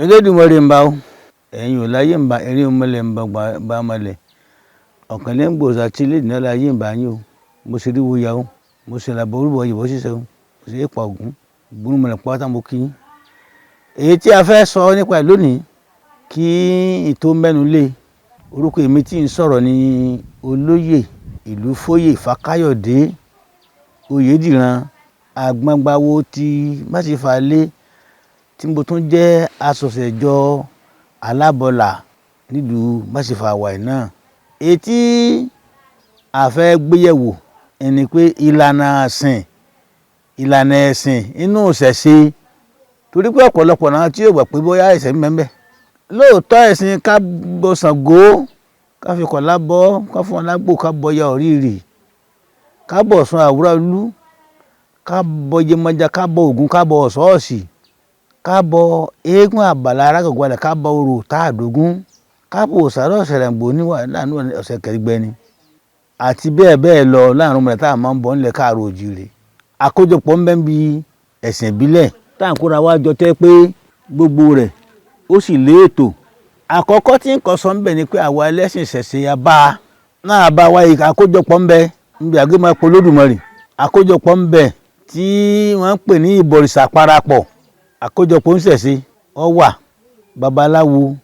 Elédùmarè ń bá o, ẹ̀yin ò láyé ń bá, ẹ̀yin ò mọlẹ̀ ń bá bá mọlẹ̀. Ọ̀kan lẹ́ ń gbòòsà tí ilé ìdílé láyé ń bá yín o. Mo ṣe rí wo ya o, mo ṣe làbọ̀ orúbọ yìí ṣiṣẹ́ o, mo ṣe é pa Ògún, gbóná mọlẹ̀ pátá mo kí yín. Èyí tí a fẹ́ sọ nípa ẹ̀ lónìí kí n tó mẹ́nu lé, orúkọ èmi tí ń sọ̀rọ̀ ni Olóyè Ìlúfóyè Fákáyọ̀dé Oyèdìran Agbọ́ngbáwó tí Máṣífàlé, tí mo tún jẹ́ asọ̀sẹ̀jọ alábọ̀là nílùú Máṣífàwàì náà. Èyí tí a fẹ́ gbéyẹ̀wò ni pé ìlànà ẹ̀sìn, ìlànà ẹ̀sìn inú ìṣẹ̀ṣe, torí pé ọ̀pọ̀lọpọ̀ náà tí yóò gbà pé bóyá ẹ̀sìn ń bẹ ńbẹ̀. Lóòótọ́ ẹ̀sìn ká bọ Ṣàngó, ká fi kọ̀lá bọ́, ká fún wọn lágbo, ká bọ ya òrìrì, ká bọ Ọ̀ṣun àwúrà-olú, ká bọ Yemọja, ká bọ Ògún, ká bọ Ọ̀ṣọ́ọ̀ṣì, ká bọ eégún àbàlá arágọ̀gbàlẹ̀, ká bọ orò táàdógún, ká bọ òsàrò ọ̀sẹ̀rẹ̀ǹgbò níwà láàánú ọ̀sẹ̀ kẹgbẹ́ni àti bẹ́ẹ̀ bẹ́ẹ̀ lọ láàrin ọmọdé tá a máa ń bọ̀ nílẹ̀ káàró òjìrè. Àkójọpọ̀ ń bẹ níbi ẹ̀sìn ìbílẹ̀ tá à ń kóra wá jọ tẹ́ pé gbogbo rẹ̀ ó sì léètò. Àkọ́kọ́ tí nǹkan sọ ń bẹ̀ ni pé àwa ẹlẹ́sìn ìṣẹ̀ṣe abá náà bá wa àkójọpọ̀ ń bẹ níbi àgbémọ̀ Olódùmarè. Àkójọpọ̀ ń bẹ tí wọ́n ń pè ní ìbọ̀rìṣà parapọ̀. Àkójọpọ̀ ń ṣẹ̀ṣe ó wà, babaláwo,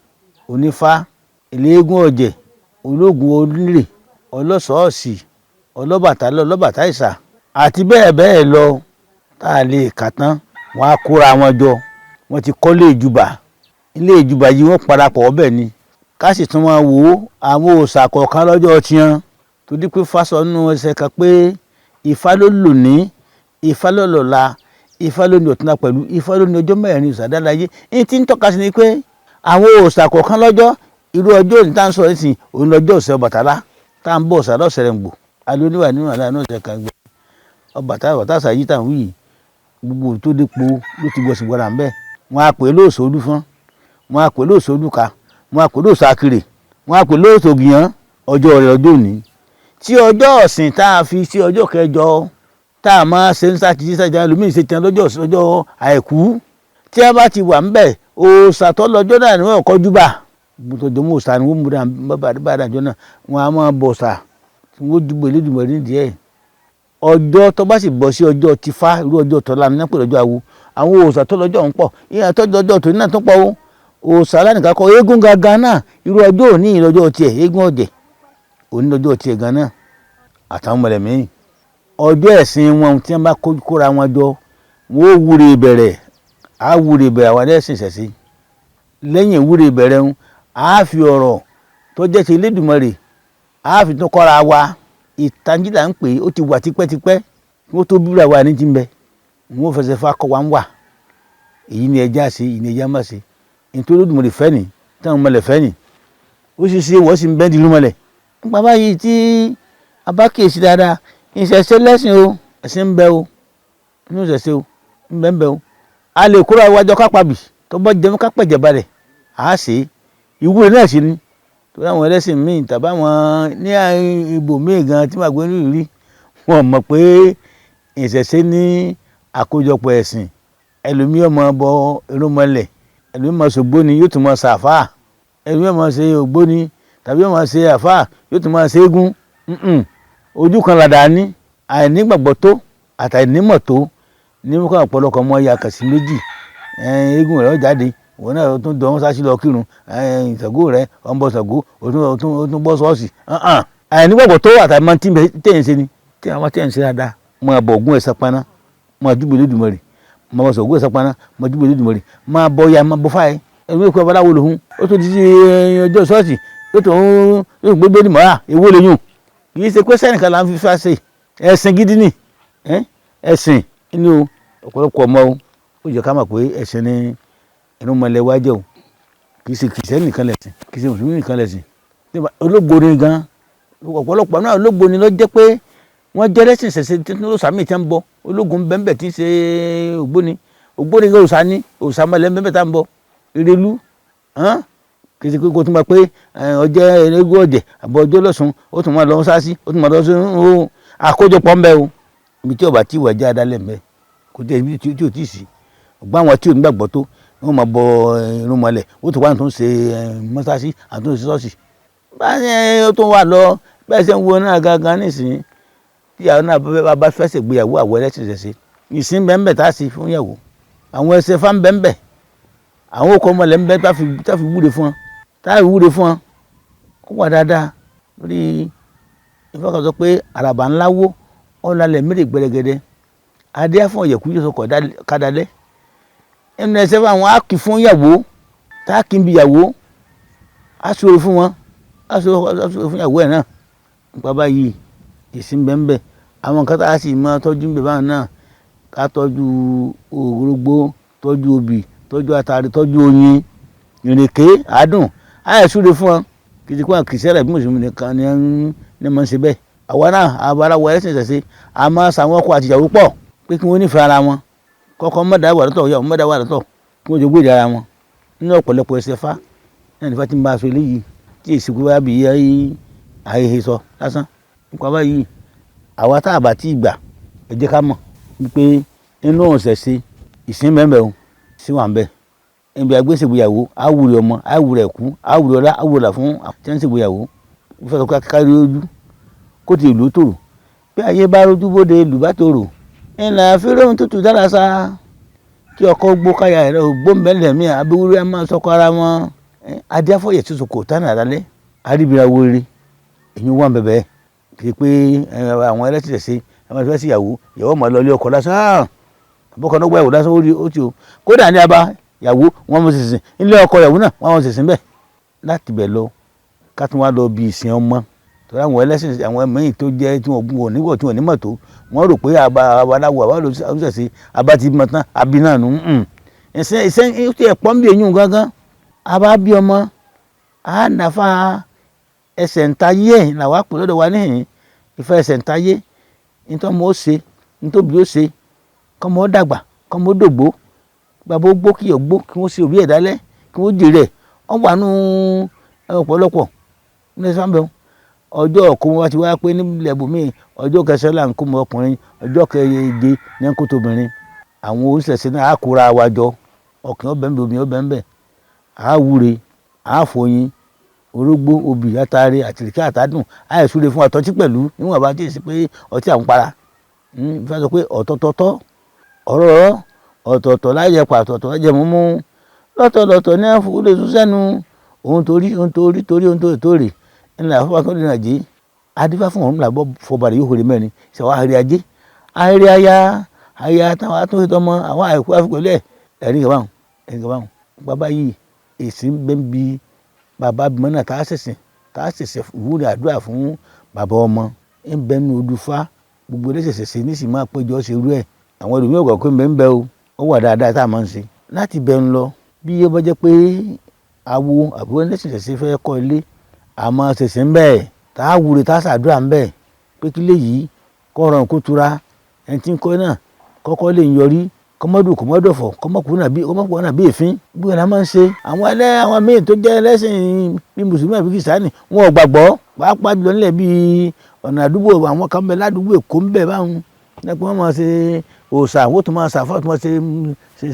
onífá, eléégún ọ̀jẹ̀, ológun onírè, ọlọ́ṣọ̀ọ́ṣì, ọlọ́bàtálá, ọlọ́bàtáìsà àti bẹ́ẹ̀ bẹ́ẹ̀ lọ tá a lè kà tán. Wọ́n á kóra wọn jọ, wọ́n ti kọ́lé ìjùbà. Ilé ìjùbà yìí wọ́n parapọ̀ ọbẹ̀ ni. Ká sì tún máa wò ó àwọn òòṣà kọ̀ọ̀kan lọ́jọ́ tiwọn, torí pé Ifá sọ nínú ẹsẹ̀ kan pé Ifá ló lòní, Ifá ló lọ́la, Ifá ló ní ọ̀túnla pẹ̀lú Ifá ló ní ọjọ́ mẹ́rin òòṣà dáláyé. Ní tí ń tọ́ka sí ni pé àwọn òòṣà kọ̀ọ̀kan lọ́jọ́, irú ọjọ́ òní tá à ń sọ nísìnyí, òun lọ́jọ́ ọ̀sẹ̀ Ọbàtálá tá à ń bọ̀ ọ̀sà lọ́sẹ̀rẹ̀ǹgbò alóníwà nínú àlá náà ọ̀sẹ̀ kan gbẹ Ọbàtálá Ọbàtásà yìí tá à ń wí yìí, gbogbo tó dépo ló ti gbọ́ sí gbọ́dà ń bẹ́ẹ̀. Wọ́n á pè é lóòsò Olúfọ́n, wọ́n á pè é lóòsò Olúka, wọ́n á pè é lóòsò Akirè, wọ́n á pè é lóòsò Ògìyàn. Ọjọ́ rẹ̀ ọjọ́ òní tí ọjọ́ ọ̀sìn tá a fi sí ọjọ́ kẹjọ tá a máa ṣe ń sátidé sátidé lómi ṣe tiẹ̀ lọ́jọ́ ọjọ́ àìkú tí a bá ti wà ńbẹ̀, òòṣà tó lọ́jọ́ náà ni wọ́n kọjú bá tọjọ́ mọ́ òòṣà ni wọ́n mú bá dájọ́ náà, wọ́n á máa bọ̀ òòṣà tí wọ́n dúpọ̀ Elédùmarè nídìí ẹ̀. Ọjọ́ tó bá sì bọ́ sí ọjọ́ Tifá, irú ọjọ́ tọ́lá ní pẹ̀lú ọjọ́ awo, àwọn òòṣà tó lọ́jọ́ ń pọ̀, ìyẹn tó lọ́jọ́ tòní náà tó pọ̀ o. Òòṣà alánìkan kọ eégún gangan náà, irú ọjọ́ òní lọ́jọ́ tiẹ̀, eégún ọ̀jẹ̀ òní lọ́jọ́ tiẹ̀ gan náà àtàwọn mọ̀lẹ́mí. Ọjọ́ ẹ̀sìn wọn tí wọ́n bá kóra wọn jọ, wọ́n ó wúre ìbẹ̀rẹ̀, á wúre ìbẹ̀rẹ̀ àwọn ẹlẹ́sìn ìṣẹ̀ṣe. Lẹ́yìn ìwúre ìbẹ̀rẹ̀ wọn, á fi ọ̀rọ̀ tó jẹ́ ti Elédùmarè, á fi tún kọ́ra wa. Ìtají là ń pè é, ó ti wà tipẹ́tipẹ́ kí wọ́n tó búra wa ní ti ń bẹ. Wọ́n fẹsẹ̀ fa kọ́ wa ń wà. Èyí ni ẹja ṣe, èyí ni ẹja má ṣe. Nítorí Olódùmarè fẹ́ ni, táwọn mọlẹ̀ fẹ́ ni. Ó sì ṣe wọ́n sì ń bẹ́ di irúnmọlẹ̀. Nípa báyìí tí a bá kíyèsí dáadáa, ìṣẹ̀ṣe lẹ́sìn o, ẹ̀sìn ń bẹ o, inú ìṣẹ̀ṣe o, ń bẹ ń bẹ o. A lè kóra wa jọ ká pabì, tó bá jẹun ká pẹ̀jẹ̀ balẹ̀, à á ṣe é. Ìwúre náà sì ni. Torí àwọn ẹlẹ́sìn míì tàbí àwọn ní ibò míì gan tí màá gbé ní ìrírí, wọn mọ̀ pé ìṣẹ̀ṣe ní àkójọpọ̀ ẹ̀sìn. Ẹlòmíì ó máa bọ irúnmọlẹ̀, ẹlòmíì máa ṣe ògbóni, yóò tún máa ṣe àfáà. Ẹlòmíì máa ṣe ògbóni tàbí yóò máa ṣe àfáà, yóò tún máa ṣe eégún. Ojú kan làdá ní àìnígbàgbọ́ tó àtàìnímọ̀ tó ní mú kí ọ̀pọ̀lọpọ̀ ọmọ ya kàn sí méjì. Eégún rẹ̀ ó jáde, òun náà tún dán sáṣí lọ kírun. Ṣàngó rẹ̀, ó ń bọ Ṣàngó, ó tún bọ́ ṣọ́ọ̀ṣì. Àìnígbàgbọ́ tó àtàìmọ̀ tí ń ṣe ni. Tí àwọn tí ń ṣe dáadáa, máa bọ Ògún ẹ̀ sápáná, máa júbà Olódùmarè, máa bọ Ṣàngó ẹ̀ sápáná, máa júbà Olódùmarè, máa bọ ya, máa bọ fáyẹ. Ẹlòmíì pé babaláwo lòun, ó tún di ọjọ́ ṣọ́ọ̀ṣì, yóò tún gbé bẹ́ẹ̀lì mọ́ra, èwo lè yùn. Kì í ṣe pé sẹ́nìkan là ń fi fá ṣe. Ẹ̀sìn gidi ni. Ẹ̀sìn inú ọ̀pọ̀lọpọ̀ ọmọ o. Ó jẹ́ ká mọ̀ pé ẹ̀sìn ni irúnmọlẹ̀ wa jẹ́ o. Kì í ṣe kìrìsìtẹ́nì nìkan lẹ̀sìn, kì í ṣe mùsùlùmí nìkan lẹ̀sìn. Ológboni gan, ọ̀pọ̀lọpọ̀ náà ológboni ló jẹ́ pé wọ́n jẹ́ lẹ́sìn ìṣẹ̀ṣe tí òòṣà míì tí ń bọ. Ológun bẹ́ńbẹ̀ tí ń ṣe ògbóni. Ògbóni gan òòṣà ní, òòṣà mọ̀lẹ́ bẹ́ńbẹ̀ tá ń bọ. Ìrèlú, kì í ṣe pé kó tún máa pé ọjọ́ eégún ọ̀jẹ̀ àbọ̀ ọjọ́ lọ́sùn, ó tún máa lọ sáṣí, ó tún máa lọ sí àkójọpọ̀ ń bẹ o. Ibi tí ọba tí ìwà jẹ́ adálẹ̀ ń bẹ, kò tí ibi tí ò tí ì sí. Ọgbọ́n àwọn tí ò ní gbàgbọ́ tó. Wọ́n máa bọ irúnmọlẹ̀, wọ́n tún wá tó ń ṣe mọ́sáàsì àti tó ń ṣe ṣọ́ọ̀ṣì. Báyẹn ó tún wà lọ bẹ́ẹ̀ ṣe ń wo náà gangan nísìnyí tí àwọn náà bá fẹ́ ṣègbéyàwó àwọn ẹlẹ́sìn ṣẹ̀ṣẹ̀ ìsìn bẹ́ẹ̀ tá a sì fún ìyàwó, àwọn ẹsẹ̀ fá ń bẹ́ẹ̀, àwọn okọ̀ ọmọlẹ̀ ń bẹ́ẹ̀ tá fi wúre fún wọn, tá fi wúre fún wọn. Ó wà dáadáa lórí ìfọkàn sọ pé àràbà ńlá wó ọ̀làlẹ̀ mẹ́rẹ̀ gbẹrẹgẹdẹ adé fún ọ̀yẹ̀kú yóò sọkọ̀ kádalẹ́ ẹnu ẹsẹ̀ fún àwọn á kì fún ìyàwó, tá a kì í bi ìyàwó, á sọ̀rọ̀ fún wọn, á sọ̀rọ̀ fún ìyàwó ẹ̀ náà. Nípa báyìí ìsìn bẹ́ẹ̀ àwọn nǹkan tá a sì máa tọ́jú ń bẹ̀ báwọn náà, ká tọ́jú òrógbó, tọ́jú obì, tọ́jú atare, tọ́jú oyin, ìrèké, àádùn, á yẹ súre fún wọn. Kì í ṣe pé àwọn kìrìsìtẹ́nì àbí mùsùlùmí nìkan ni wọ́n máa ń ṣe bẹ́ẹ̀. Àwa náà abaláwo ẹlẹ́sìn ìṣẹ̀ṣe a máa ṣàwọn ọkọ àti ìyàwó pọ̀ pé kí wọ́n nífẹ̀ẹ́ ara wọn, kọ́kọ́ mọ̀dá wà lọ́tọ̀, ìyàwó mọ̀dá wà lọ́tọ̀, kí wọ́n jọ gbé ara wọn. Nínú ọ̀pọ̀lọpọ̀ ẹsẹ̀ fá náà nífa tí ń bá aṣọ eléyìí tí èsì kú bá bí àhehè sọ lásán. Nípa báyìí àwa tá a bá tí gbà, ẹ jẹ́ ká mọ̀ wípé inú ìṣẹ̀ṣe ìsìn bẹ́ẹ̀ o sí wà ń bẹ́ẹ̀. Ibi àgbéṣègbéyàwó á wúre ọmọ, á wúre ẹ̀kú, á wúre ọlá, á wúre ọlà fún tí wọ́n ń ṣègbéyàwó. Ó fẹ́ sọ kárí ojú kó ti ìlú tòrò bí ayé bá rojú bóde ìlú bá tòrò ńlá fíròhùn tútù dára sá kí ọkọ gbó káyà rẹ ò gbóǹbẹ̀lẹ̀ mi abíwúrẹ́ máa sọkọ ara wọn. Adé afọyẹ tuntun kò tánà lálẹ́ àríbíra wọlé èyí wà bẹ̀bẹ̀. Kì í pé àwọn ẹlẹ́sìn ṣe àwọn ẹlẹ́sìn ìyàwó ìyàwó máa lọ ilé ọkọ lásán àbọ̀kọ náà gbọ́ ìyàwó lásán ó ti o kódà ní abá ìyàwó wọn mọ sísìn ilé ọkọ ìyàwó náà wọn mọ sísìn bẹ́ẹ̀. Láti bẹ̀ lọ ká tún wá lọ bí ìsìn ọmọ torí àwọn ẹlẹ́sìn àwọn mìíràn tó jẹ́ tí wọ́n gún nígbà tí wọ́n ní mọ̀ tó wọ́n rò pé abaláwo àbá olùsẹ̀sẹ̀ abá ti mọ̀ tán àbí náà nù. Ìsìn ìsìn tí ẹ̀ pọ́n bí eyín gángan abá bí ọmọ á nàfa ẹsẹ̀ ntayé ẹ̀ làwa pè lọ́dọ̀ wa níhìn ìfẹ́ ẹsẹ̀ ntayé nítorí ọmọ ó ṣe nítorí ó ṣe kọ́mọ ó dàgbà kọ́mọ ó dògbó bàbá ó gbó kíyọ̀ gbó kí wọ́n ṣe òbí ẹ̀ dálẹ́ kí wọ́n jèrè ẹ̀ wọ́n wà nù ọ̀pọ̀lọpọ̀ ní sábẹ́ ọjọ́ ọ̀kọ́ wọn ti wá pé nílẹ̀ ibòmíì ọjọ́ kẹsàn-án là ń kó ọmọ ọkùnrin, ọjọ́ keje ní ń kó tóbìnrin. Àwọn oníṣẹ̀ṣe náà á kóra wa jọ, ọkùnrin ọbẹ̀ ń bẹ, obìnrin ọbẹ̀ ń bẹ, á wúre, á fọyín, orógbó, obì, atare, àtìrìkẹ́, àtàdùn, á yẹ súre fún àtọ́tí pẹ̀lú níwọ̀n bá tí ì sí pé ọtí à ń para. Fẹ́ sọ pé ọ̀tọ̀tọ̀tọ̀ ọ̀rọ̀ ọ̀tọ̀ọ̀tọ̀ láyẹ̀ pa ọ̀tọ̀ọ̀tọ̀ láyẹ̀ múmú lọ́tọ̀ọ̀tọ̀ ní àfọwọ́lẹ̀ sún sẹ́nu ohun torí ohun torí torí ohun torí torí ńlá àfọwọ́ akọ́lé náà jí adífá fún ọ̀run làbọ̀ fọba rẹ̀ yóò hore mẹ́rin ṣàwọn ahèrè ajé ahèrè aya aya táwọn atúnṣe tọmọ àwọn àìkú àfikún ẹ̀ ẹ̀rí kaba ẹ̀rí kaba. Bàbá yìí èsì ń bẹ́ ń bi bàbá bímọ náà tá a ṣẹ̀ṣẹ̀ wúre àdúrà fún bàbá ọmọ ń bẹ́ nu odùfá gbogbo ẹlẹ́sẹ̀ṣẹ̀ ṣe ní sì máa péjọ ṣe irú ẹ̀. Àwọn ẹlòmíràn gbà pé ń bẹ́ ń bẹ́ o, ó wà dáadáa tá a máa ń ṣe. Láti bẹ̀ ń lọ bí ó bá jẹ́ pé awo àbí ẹlẹ́sẹ̀ṣẹ̀ fẹ́ kọ́ ilé a máa ṣẹ̀ṣẹ̀ ń bẹ̀ tá a wúre tá a ṣàdúrà ń bẹ̀ pé kí lè yìí kọ́ ọ̀rọ̀ kó tura ẹni tí ń kọ́ náà kọ́kọ́ lè yọrí kọ́mọ́dù kọ́mọ́dọ̀fọ̀ kọ́mọ́kù náà bí èéfín bí wọn máa ń ṣe. Àwọn ẹlẹ́ àwọn míì tó jẹ́ ẹlẹ́sìn bí mùsùlùmí àbí kìrìsìtánì wọn ò gbàgbọ́ pàápàá jùlọ nílẹ̀ bíi ọ̀nà àdúgbò àwọn kan bẹ ládùúgbò Èkó ń bẹ báwọn ní pé wọ́n máa ṣe òòṣà àwọn tó máa ṣàfọ́ tó máa ṣe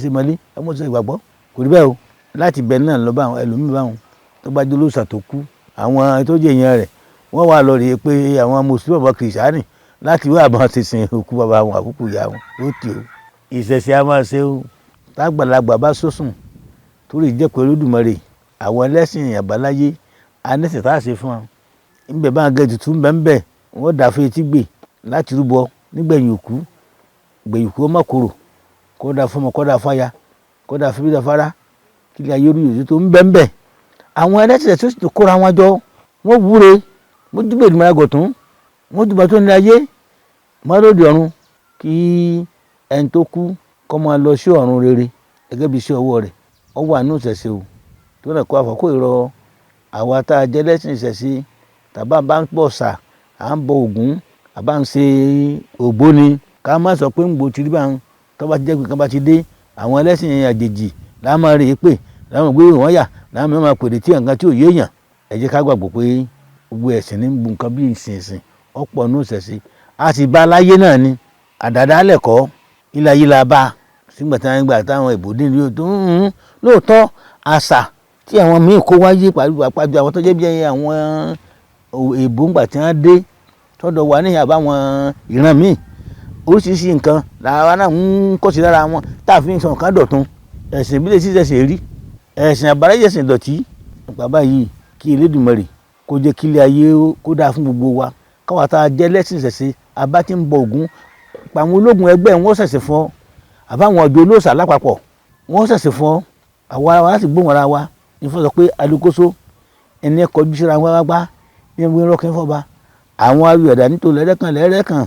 ṣe mọ́lé àwọn tó ṣe ìgbàgbọ́ kò rí bẹ́ẹ̀ o. Láti bẹ̀ náà lọ bá àwọn ẹlòmíì báwọn tó bá jẹ́ olóòṣà tó kú àwọn tó jẹ́ èèyàn rẹ̀ wọ́n wà lọ rèé pé àwọn mùsùlùmí àbọ̀ kìrìsìtánì láti wá àbọ̀ ti sin òkú bàbá wọn àkókò ìyá wọn ó tì ó. Ìṣẹ̀ṣe a máa ṣe o tágbàlagbà bá sọ́sùn torí jẹ́ pé Olódùmarè àwọn ẹlẹ́sìn àbáláyé anẹ́sìn tá a ṣe fún wọn. Ńbẹ̀ bá ń gẹ tutù ńbẹ̀ ńbẹ̀ wọ́n dà fún etí gbè láti rúbọ nígbẹ̀yìn òkú gbẹ̀yìn òkú ọmọ kòrò kó dà fún ọmọ kó dà fáya kó dà fún bídà fara kí ilé ayé orí òtútù tó ńbẹ̀ ńbẹ̀. Àwọn ẹlẹ́sìn tó sì tó kóra wọn jọ wọ́n wúre wọ́n dúpẹ́ ìdùnnú àgọ̀tún wọ́n dúpẹ́ tó ní ayé mọ́lódì ọ̀run kí ẹni tó kú kó máa lọ sí ọ̀run rere gẹ́gẹ́ bí iṣẹ́ ọwọ́ rẹ̀ ó wà nínú ìṣẹ̀ṣe o. Tó náà kó àfọ̀kọ́ ìrọ̀ àwa tá a jẹ́ lẹ́sìn ìṣẹ̀ṣe tàbá bá ń pọ̀ sà à ń bọ Ògún àbá ń ṣe ògbóni ká má sọ pé ń gbò tìrí bá ń tó bá ti jẹ́ pé kán bá ti dé àwọn ẹlẹ́sìn àjèjì láà máa rèé pè láwọn gbé wọn yà láwọn máa pèrè tí nǹkan tí ò yéèyàn. Ẹ jẹ́ ká gbàgbọ́ pé gbogbo ẹ̀sìn ní gbogbo nǹkan bí ìsìn ọ̀pọ̀ nínú ìṣẹ̀ṣe a sì bá láyé náà ni àdàdálẹ̀ kọ́ ilé ayé la bá sígbà tí wọ́n gbà táwọn ìbò dín ní tó ń Lóòótọ́ àṣà tí àwọn míì kó wáyé pàápàá àwọn tó jẹ́ bí àwọn èèbó ńgbà tí wọ́n dé tọ́dọ̀ wà ní àbáwọn ìran míì, oríṣiríṣi nǹkan làwa náà ń kọ́ sí lára wọn tá a fi ń sọ nǹkan dọ̀tun. Ẹ̀sìn ìbílẹ̀ sì ṣẹ̀ṣẹ̀ rí, ẹ̀sìn àbáláyé ẹ̀sìn ìdọ̀tí. Nípa báyìí, kí Elédùmarè kó jẹ́ kí ilé ayé kó dáa fún gbogbo wa, káwa tá a jẹ́ lẹ́sìn ìṣẹ̀ṣe abá tí ń bọ Ògún, pa àwọn ológun ẹgbẹ́ wọn ṣẹ̀ṣẹ̀ fún ọ, àbáwọn ọjọ́ olóòṣà lápapọ̀ wọn ṣẹ̀ṣẹ̀ fún ọ, àwa ara wa láti gbóhùn ara wa ní fún sọ pé alukoso ẹni ẹ kọjú síra wọn gbá ní ẹgbẹ́ rọ́ọ̀kẹ́ fọba àwọn ayọ̀dà nítorí lẹ́rẹ́kàn lẹ́rẹ́kàn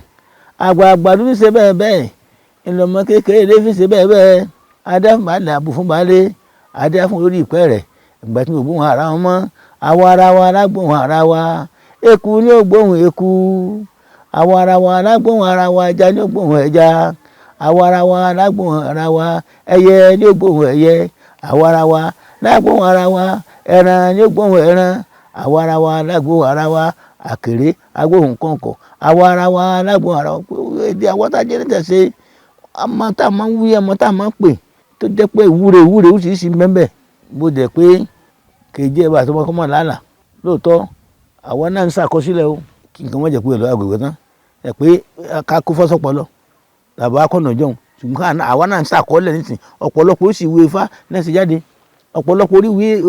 àgbààgbà ló fi ṣe bẹ́ẹ̀ bẹ́ẹ̀, ńlọmọ kékeré ló fi ṣe bẹ́ẹ̀ bẹ́ẹ̀, adá fún baálé àbò fún baálé, adá fún olórí ìpẹ́ rẹ̀. Ìgbà tí mo gbóhùn ara wọn mọ́, àwa ara wa lágbóhùn ara wa, eku ni ó gbóhùn eku, àwa ara wa lágbóhùn ara wa, ẹja ni ó gbóhùn ẹja, àwa ara wa lágbóhùn ara wa, ẹyẹ ni ó gbóhùn ẹyẹ, àwa ara wa lágbóhùn ara wa, ẹran ni ó gbóhùn ẹran, àwa ara wa lágbóhùn ara wa, àkèré agbóhùn kọ̀ǹkọ̀, àwa ara wa lágbóhùn ara wa. Èdè àwọn tá a jẹ́ níta ṣe ọmọ tá a máa ń wí, ọmọ tá a máa ń pè tó jẹ́ pé ìwúre ìwúre oríṣiríṣi bẹ́ẹ̀ bó jẹ́ pé kèjì ẹ̀ bá tó kọ́ mọ̀ lálàá. Lóòótọ́ àwa náà ń ṣàkọsílẹ̀ o, kí nǹkan má jẹ́ pé ọ̀lọ́ àgbègbè tán ẹ̀ pé ká kó fọ́sọ̀pọ̀lọ làbá kọ̀nà jọ̀hún, ṣùgbọ́n àwa náà ń ṣàkọọ́lẹ̀ nísìn. Ọ̀pọ̀lọpọ̀ oríṣi ìwé Ifá náà ṣe jáde, ọ̀pọ̀lọpọ̀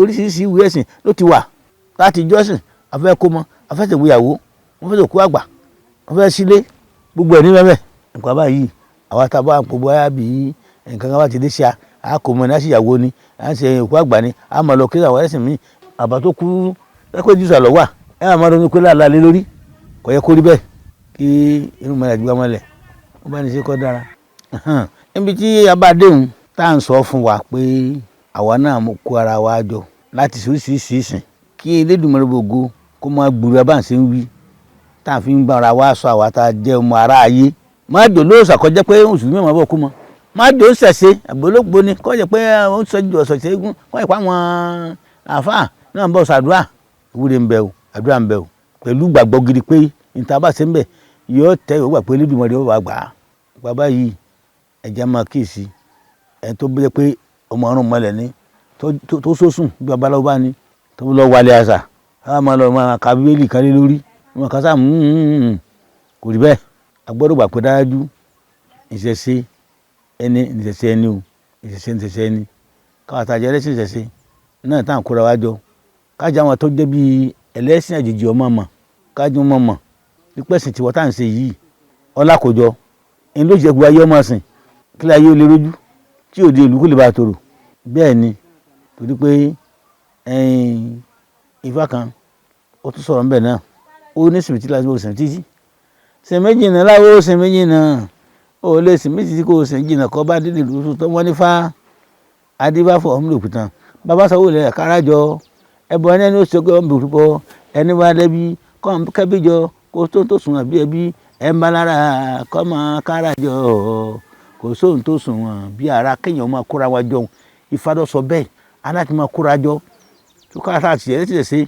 oríṣiríṣi ìwé ẹ̀sìn ló ti wà láti jọ́sìn. Afẹ́ kó mọ, afẹ́ ṣègbéyàwó, wọ́n fẹ́ sòkú àgbà, wọ́n fẹ́ sílé, gbogbo ẹ̀ ní bẹ́ẹ̀. Nǹkan báyìí àwa tá a bá gbogbo ayá bí nǹkan kan bá ti dé ṣá, a kò mọ ní àṣìyàwó ni à ń ṣe òkú àgbà ni a mọ̀ lọ kí àwọn ẹ̀sìn mi àbá tó kú ẹ̀kọ́ jù sàlọ̀ wà ẹ̀ máa ronú pé láàlá lé lórí, kò yẹ kó rí bẹ́ẹ̀. Kí irun mọ́lẹ̀ àdúgbò mọ́lẹ̀ wọ́n bá ní ṣe kọ́ dára. Níbi tí a bá déhùn tá à ń sọ fún wa pé àwa náà kó ara wa jọ láti ṣoríṣiríṣi ìsìn kí Elédùmarè gbogbo kó máa gbúra bá ń ṣe ń wí tá à fi ń bá ara wa sọ àwa tá a jẹ́ ọmọ ará ayé. Má jò lóòsà kọjá pé mùsùlùmí máa bọ̀ kú mọ́, má jò ń ṣẹ̀ṣe àgbélógbò ni kọ́ jẹ́ pé ó ń sọ ju ọ̀sọ̀ ṣẹ́gun kọ́ jẹ́ pé àwọn àáfàá náà ń bọ̀ ṣàdúrà. Ìwúre ń bẹ o, àdúrà ń bẹ o, pẹ̀lú gbàgbọ́ gidi pé níta bá ṣe ń bẹ̀ yóò tẹ́ ìwé gbà pé Elédùmarè ó wà gbà á. Bàbá yìí ẹ̀jẹ̀ máa kíyèsí ẹni tó bẹ́ẹ̀ pé ọmọ ọ̀run mọ́lẹ̀ ni tó sósùn bí babaláwo bá ní tó lọ wálé àṣà káwá máa lọ máa ka Bíbélì kan lé lórí wọn kà sáà kò rí bẹ́ẹ̀. A gbọ́dọ̀ gbà pé dájú ìṣẹ̀ṣe ẹni ìṣẹ̀ṣe ẹni o, ìṣẹ̀ṣe ìṣẹ̀ṣe ẹni káwá tá a jẹ́ ẹlẹ́sìn ìṣẹ̀ṣe náà tá à ń kóra wá jọ kájà àwọn tó jẹ́ bíi ẹlẹ́sìn àjèjì ọmọ mọ̀ kájú ọmọ mọ̀ pípẹ́sìn tiwọ́ tá à ń ṣe yìí ọlá kò jọ ẹni ló jẹ́ gbogbo ayé ọmọ sìn kí láyé ó lè rójú tí òde ìlú kò lè bá a tòrò. Bẹ́ẹ̀ ni torí pé Ifá kan ó tún sọ̀rọ̀ ńbẹ̀ náà, ó ní sìmìtì láti bó sìmìtì tí sìnmí jìnnà láwo sìnmí jìnnà ó lè sìnmí títí kò sìn jìnnà kọ́ bá dídì lùsùn tó wọ́n ní fá adébáfọ̀ ọ̀hún lòkùtàn bàbá sanwó ilẹ̀ káràjọ ẹbọ ẹni ẹni ó ṣe pé ọ̀hún bùrùbọ ẹni wá lẹ́bí kọ́ kẹ́bíjọ kó tó tó sùn àbí ẹbí ẹ̀ ń bá lára kọ́ mọ́ káràjọ kò sóhun tó sùn wọ̀n bí ara kéèyàn máa kóra wa jọ. Ifá ló sọ bẹ́ẹ̀, aláti máa kóra jọ tó ká tá a tiẹ̀ tiẹ̀ ṣe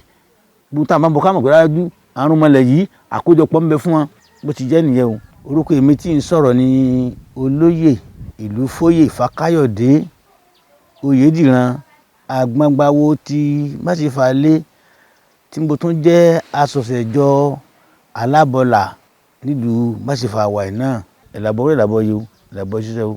gbogbo tá a máa bọ̀ ká mọ̀ pé dájú àrùn mọ̀lẹ̀ yìí àkójọpọ̀ ń bẹ fún wọn bó ti jẹ́ nìyẹn o. Orúkọ èmi tí ń sọ̀rọ̀ ni Olóyè Ìlúfóyè Fákáyọ̀dé Oyèdìran Agbọ́ngbáwó tí Máṣífàlé tí mo tún jẹ́ asọ̀sẹ̀jọ alábọ̀là nílùú Máṣífàwàì náà. Ẹ̀làbọ̀ rẹ̀ làbọ̀ yìí o, ẹ̀làbọ̀ ṣiṣẹ́ o.